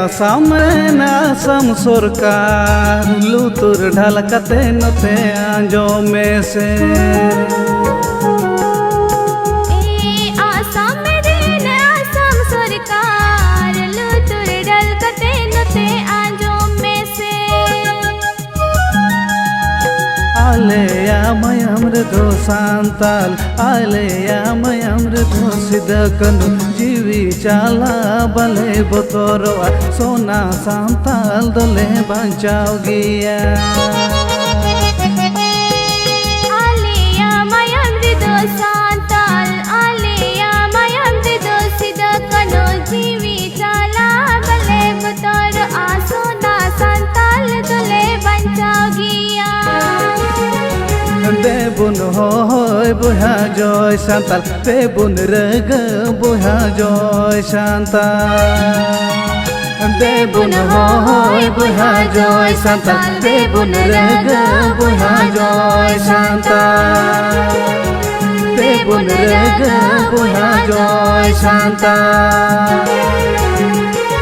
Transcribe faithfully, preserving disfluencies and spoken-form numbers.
ᱟᱥᱟᱢ ᱨᱮᱱ ᱟᱥᱟᱢ ᱥᱚᱨᱠᱟᱨ, ᱞᱩᱛᱩᱨ ᱰᱷᱟᱞ ᱠᱟᱛᱮ ᱱᱚᱛᱮ ᱟᱸᱡᱚᱢ ᱢᱮᱥᱮ᱾ ᱮ ᱟᱥᱟᱢ ᱨᱮᱱ ᱟᱥᱟᱢ ᱥᱚᱨᱠᱟᱨ, ᱞᱩᱛᱩᱨ ᱰᱷᱟᱞ ᱠᱟᱛᱮ ᱱᱚᱛᱮ ᱟᱸᱡᱚᱢ ᱢᱮᱥᱮ᱾ ᱟᱞᱮᱭᱟᱜ ᱢᱟᱭᱟᱢ ᱨᱮᱫᱚ ᱥᱟᱱᱛᱟᱞ, ᱟᱞᱮᱭᱟᱜ ᱢᱟᱭᱟᱢ ᱨᱮᱫᱚ ᱥᱤᱫᱟᱹ ᱠᱟᱹᱱᱦᱩ ᱡᱤᱣᱤ ᱪᱟᱞᱟ ᱵᱟᱞᱮ ᱵᱚᱛᱚᱨᱚᱜᱼᱟ, ᱥᱚᱱᱟ ᱥᱟᱱᱛᱟᱞ ᱫᱚᱞᱮ ᱵᱟᱧᱪᱟᱣ ᱜᱮᱭᱟ᱾ ᱟᱞᱮᱭᱟᱜ ᱢᱟᱭᱟᱢ ᱨᱮᱫᱚ ᱥᱟᱱᱛᱟᱞ, ᱟᱞᱮᱭᱟᱜ ᱢᱟᱭᱟᱢ ᱨᱮᱫᱚ ᱥᱤᱫᱟᱹ ᱠᱟᱹᱱᱦᱩ ᱡᱤᱣᱤ ᱪᱟᱞᱟ ᱵᱟᱞᱮ ᱵᱚᱛᱚᱨᱚᱜᱼᱟ, ᱥᱚᱱᱟ ᱥᱟᱱᱛᱟᱞ ᱫᱚᱞᱮ ᱵᱟᱧᱪᱟᱣ ᱜᱮᱭᱟ᱾ ᱫᱮᱵᱩᱱ ᱦᱚᱦᱚᱭ ᱵᱚᱭᱦᱟ ᱡᱚᱭ ᱥᱟᱱᱛᱟᱞ, ᱫᱮᱵᱩᱱ ᱨᱟᱹᱜᱟᱹ ᱵᱚᱭᱦᱟ ᱡᱚᱭ ᱥᱟᱱᱛᱟᱞ᱾ ᱫᱮᱵᱩᱱ ᱦᱚᱦᱚᱭ ᱵᱚᱭᱦᱟ ᱡᱚᱭ ᱥᱟᱱᱛᱟᱞ, ᱫᱮᱵᱩᱱ ᱨᱟᱹᱜᱟᱹ ᱵᱚᱭᱦᱟ ᱡᱚᱭ ᱥᱟᱱᱛᱟᱞ᱾ ᱫᱮᱵᱩᱱ ᱨᱟᱹᱜᱟᱹ ᱵᱚᱭᱦᱟ ᱡᱚᱭ ᱥᱟᱱᱛᱟᱞ᱾